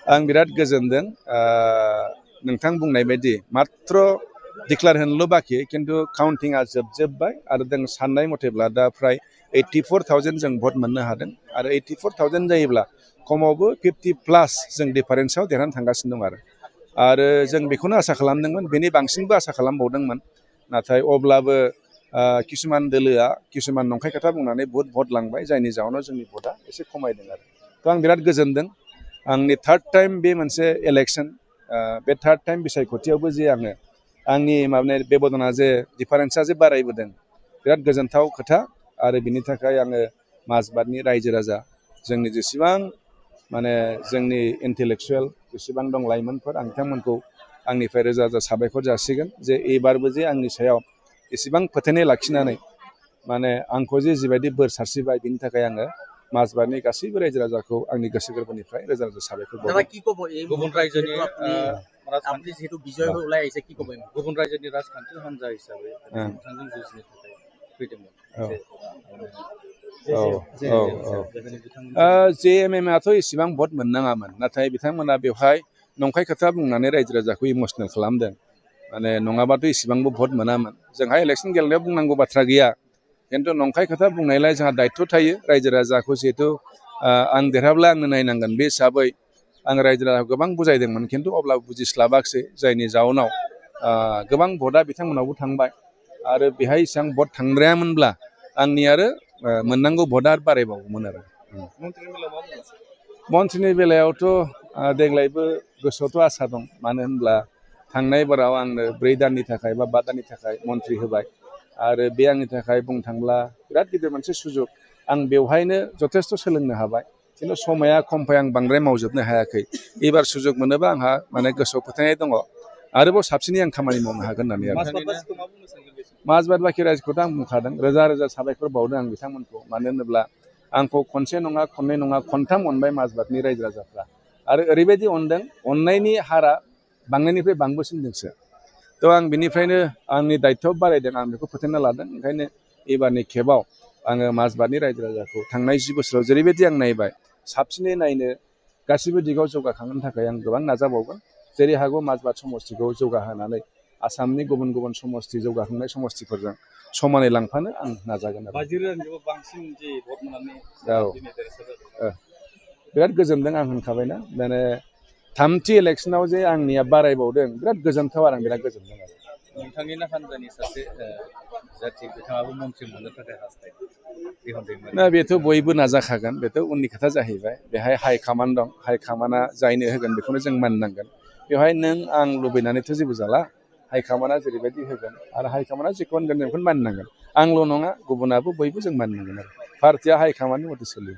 आं बिराद गोजोनदों नोंथां बुंनाय बायदि मात्र डिक्लार होनोल' बाखि खिन्थु काउन्टिंआ जोबजोब्बाय आरो जों साननाय मथेब्ला दा फ्राय 84,000 जों भट मोननो हादों आरो 84,000 जायोब्ला खमावबो 50+ जों डिफारेन्सआव देरहानो थांगासिनो दं आरो जों बेखौनो आसा खालामदोंमोन बेनि बांसिनबो आसा खालामबावदोंमोन नाथाय अब्लाबो किसुमान दोलोआ किसुमान नंखाय खोथा बुंनानै बहुत भट लांबाय जायनि जाहोनाव जोंनि भटआ एसे खमायदों आरो थ' आं बिराद गोजोनदों आंनि थार्ड टाइम बे मोनसे इलेक्सन बे थार्ड टाइम बिसायख'थियावबो जे आङो आंनि माबानाय बेबदना जे डिफारेन्सा जे बारायबोदों बिराद गोजोनथाव खोथा आरो बिनि थाखाय आङो माजबातनि रायजो राजा जोंनि जेसेबां माने जोंनि इन्टेलेक्सुवेल जेसेबां दं लाइमोनफोर आं बिथांमोनखौ आंनिफ्राय रोजा रोजा साबायखर जासिगोन जे एबारबो जे आंनि सायाव एसेबां फोथायनाय लाखिनानै माने आंखौ जे जिबायदि बोर सारस्रिबाय बिनि थाखाय आङो माजबातनि गासैबो रायजो राजाखौ आंनि गोसो गोरबोनिफ्राय रोजा रोजा साबायखर बावबाय गुबुन रायजोनि আপনি যেহেতু বিজয় হয়ে ওলাই আইছে কি কবেন गुबुन रायजोनि राजखान्थि हान्जा हिसाबै नोंथांजों जुजिनो थाखाय फैदोंमोन JMM आथ' इसेबां भट मोननाङामोन नाथाय बिथांमोना बेवहाय नंखाय खोथा बुंनानै रायजो राजाखौ इमसनेल खालामदों माने नङाबाथ' इसेबांबो भट मोनामोन जोंहा इलेक्सन गेलेनायाव बुंनांगौ बाथ्रा गैया खिन्थु नंखाय खोथा बुंनायलाय जोंहा दायित्व थायो रायजो राजाखौ जिहेथु आं देरहाब्ला आंनो नायनांगोन बे हिसाबै आं रायजो राजाखौ गोबां बुजायदोंमोन खिन्थु अब्लाबो बुजिस्लाबाखिसै जायनि जाउनाव गोबां भटआ बिथांमोनावबो थांबाय आरो बेहाय एसेबां भट थांद्रायामोनब्ला आंनि आरो मोननांगौ भटआ बारायबावोमोन आरो मन्थ्रिनि बेलायावथ' देग्लायबो गोसोआवथ' आसा दं मानो होनब्ला थांनाय बाराव आंनो 4 दाननि थाखाय बा 5 दाननि थाखाय मन्थ्रि होबाय आरो बे आंनि थाखाय बुंनो थांब्ला बिराद गिदिर मोनसे सुजुग आं बेवहायनो जथेस्थ' सोलोंनो हाबाय खिन्थु समाया खमखाय आं बांद्राय मावजोबनो हायाखै एबार सुजुग मोनोबा आंहा माने गोसोआव फोथायनाय दङ आरोबाव साबसिनै आं खामानि मावनो हागोन होननानै आरो माजबाट बाखि रायजोखौथ' आं बुंखादों रोजा रोजा साबायखर बावदों आं बिथांमोनखौ मानो होनोब्ला आंखौ खनसे नङा खननै नङा खनथाम अनबाय माजबातनि रायजो राजाफ्रा आरो ओरैबायदि अनदों अननायनि हारा बांनायनिफ्राय बांबोसिनदोंसो थ' आं बिनिफ्रायनो आंनि दायित्व बारायदों आं बेखौ फोथायना लादों ओंखायनो एबारनि खेबाव आङो माजबातनि रायजो राजाखौ थांनाय 10 बोसोराव जेरैबायदि आं नायबाय साबसिनै नायनो गासिबो दिगाव जौगाखांनो थाखाय आं गोबां नाजाबावगोन जेरै हागौ माजबाट समस्तिखौ जौगाहोनानै आसामनि गुबुन गुबुन समस्ति जौगाखांनाय समस्तिफोरजों समानै लांफानो आं नाजागोन बिराद गोजोनदों आं होनखाबायना माने थामथि इलेक्सनाव जे आंनिया बारायबावदों बिराद गोजोनथाव आरो आं बिराद गोजोनदों आरो नोंथांनिनो हान्जानि सासे जाथि बिथाङाबो मन्थ्रि मोननो थाखाय हास्थायदों ना बेथ' बयबो नाजाखागोन बेथ' उननि खोथा जाहैबाय बेहाय हाइकामान्ड दं हाइकामान्डआ जायनो होगोन बेखौनो जों मानिनांगोन बेवहाय नों आं लुबैनानैथ' जेबो जाला हाइकामान्डआ जेरैबायदि होगोन आरो हाइकामान्डआ जेखौ होनगोन जों बेखौनो मानिनांगोन आंल' नङा गुबुनाबो बयबो जों मानिनांगोन आरो पार्टिया हाइकामान्डनि मथे सोलियो